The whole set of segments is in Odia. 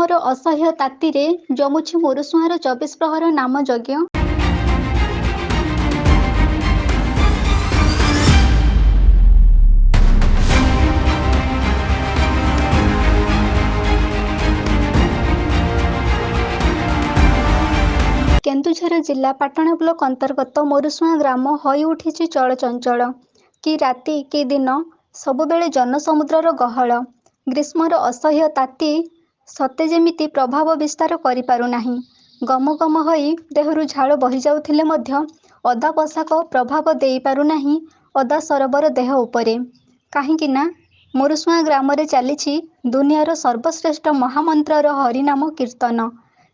ଗ୍ରୀଷ୍ମର ଅସହ୍ୟ ତାତିରେ ଜମୁଛି ମୁରୁସୁଆଁର 24 ପ୍ରହର ନାମ ଯଜ୍ଞ। କେନ୍ଦୁଝର ଜିଲ୍ଲା ପାଟଣା ବ୍ଲକ ଅନ୍ତର୍ଗତ ମୋରୁସୁଆଁ ଗ୍ରାମ ହୋଇଉଠିଛି ଚଳଚଞ୍ଚଳ। କି ରାତି କି ଦିନ, ସବୁବେଳେ ଜନସମୁଦ୍ରର ଗହଳ। ଗ୍ରୀଷ୍ମର ଅସହ୍ୟ ତାତି ସତେ ଯେମିତି ପ୍ରଭାବ ବିସ୍ତାର କରିପାରୁନାହିଁ। ଗମ ଗମ ହୋଇ ଦେହରୁ ଝାଳ ବହିଯାଉଥିଲେ ମଧ୍ୟ ଓଦା ପୋଷାକ ପ୍ରଭାବ ଦେଇପାରୁନାହିଁ ଓଦା ସରବର ଦେହ ଉପରେ। କାହିଁକି ନା ମୁରୁସୁଆଁ ଗ୍ରାମରେ ଚାଲିଛି ଦୁନିଆର ସର୍ବଶ୍ରେଷ୍ଠ ମହାମନ୍ତ୍ରର ହରିନାମ କୀର୍ତ୍ତନ,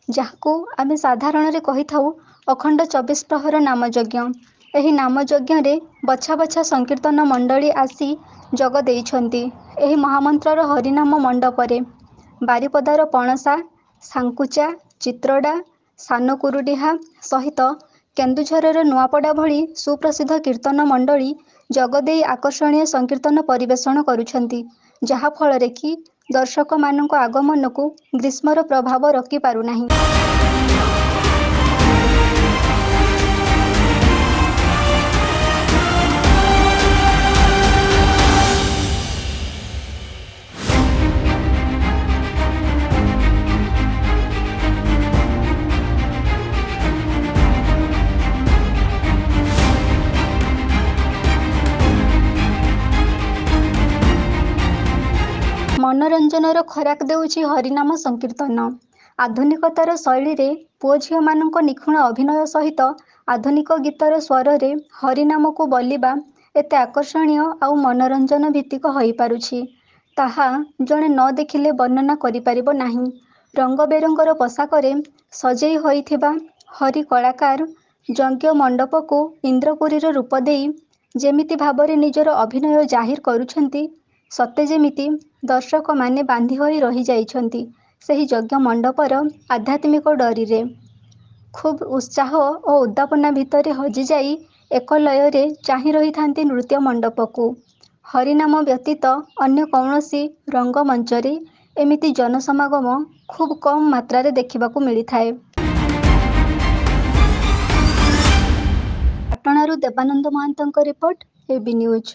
ଯାହାକୁ ଆମେ ସାଧାରଣରେ କହିଥାଉ ଅଖଣ୍ଡ 24 ପ୍ରହର ନାମଯଜ୍ଞ। ଏହି ନାମଯଜ୍ଞରେ ବଛା ବଛା ସଂକୀର୍ତ୍ତନ ମଣ୍ଡଳୀ ଆସି ଯୋଗ ଦେଇଛନ୍ତି ଏହି ମହାମନ୍ତ୍ରର ହରିନାମ ମଣ୍ଡପରେ। ବାରିପଦାର ପଣସା, ସାଙ୍କୁଚା, ଚିତ୍ରଡା, ସାନକୁରୁଡିହା ସହିତ କେନ୍ଦୁଝରର ନୂଆପଡ଼ା ଭଳି ସୁପ୍ରସିଦ୍ଧ କୀର୍ତ୍ତନ ମଣ୍ଡଳୀ ଯୋଗଦେଇ ଆକର୍ଷଣୀୟ ସଂକୀର୍ତ୍ତନ ପରିବେଷଣ କରୁଛନ୍ତି, ଯାହାଫଳରେ କି ଦର୍ଶକମାନଙ୍କ ଆଗମନକୁ ଗ୍ରୀଷ୍ମର ପ୍ରଭାବ ରୋକିପାରୁନାହିଁ। ମନୋରଞ୍ଜନର ଖୋରାକ ଦେଉଛି ହରିନାମ ସଂକୀର୍ତ୍ତନ। ଆଧୁନିକତାର ଶୈଳୀରେ ପୁଅ ଝିଅମାନଙ୍କ ନିଖୁଣ ଅଭିନୟ ସହିତ ଆଧୁନିକ ଗୀତର ସ୍ୱରରେ ହରିନାମକୁ ବୋଲିବା ଏତେ ଆକର୍ଷଣୀୟ ଆଉ ମନୋରଞ୍ଜନ ଭିତ୍ତିକ ହୋଇପାରୁଛି, ତାହା ଜଣେ ନ ଦେଖିଲେ ବର୍ଣ୍ଣନା କରିପାରିବ ନାହିଁ। ରଙ୍ଗ ବେରଙ୍ଗର ପୋଷାକରେ ସଜେଇ ହୋଇଥିବା ହରି କଳାକାର ଯଜ୍ଞ ମଣ୍ଡପକୁ ଇନ୍ଦ୍ରପୁରୀର ରୂପ ଦେଇ ଯେମିତି ଭାବରେ ନିଜର ଅଭିନୟ ଜାହିର କରୁଛନ୍ତି, ସତେ ଯେମିତି ଦର୍ଶକମାନେ ବାନ୍ଧି ହୋଇ ରହିଯାଇଛନ୍ତି ସେହି ଯଜ୍ଞ ମଣ୍ଡପର ଆଧ୍ୟାତ୍ମିକ ଡୋରିରେ। ଖୁବ୍ ଉତ୍ସାହ ଓ ଉଦ୍ଦୀପନା ଭିତରେ ହଜିଯାଇ ଏକ ଲୟରେ ଚାହିଁ ରହିଥାନ୍ତି ନୃତ୍ୟ ମଣ୍ଡପକୁ। ହରିନାମ ବ୍ୟତୀତ ଅନ୍ୟ କୌଣସି ରଙ୍ଗମଞ୍ଚରେ ଏମିତି ଜନସମାଗମ ଖୁବ୍ କମ୍ ମାତ୍ରାରେ ଦେଖିବାକୁ ମିଳିଥାଏ। ପାଟଣାରୁ ଦେବାନନ୍ଦ ମହାନ୍ତଙ୍କ ରିପୋର୍ଟ, এবି ନ୍ୟୁଜ୍।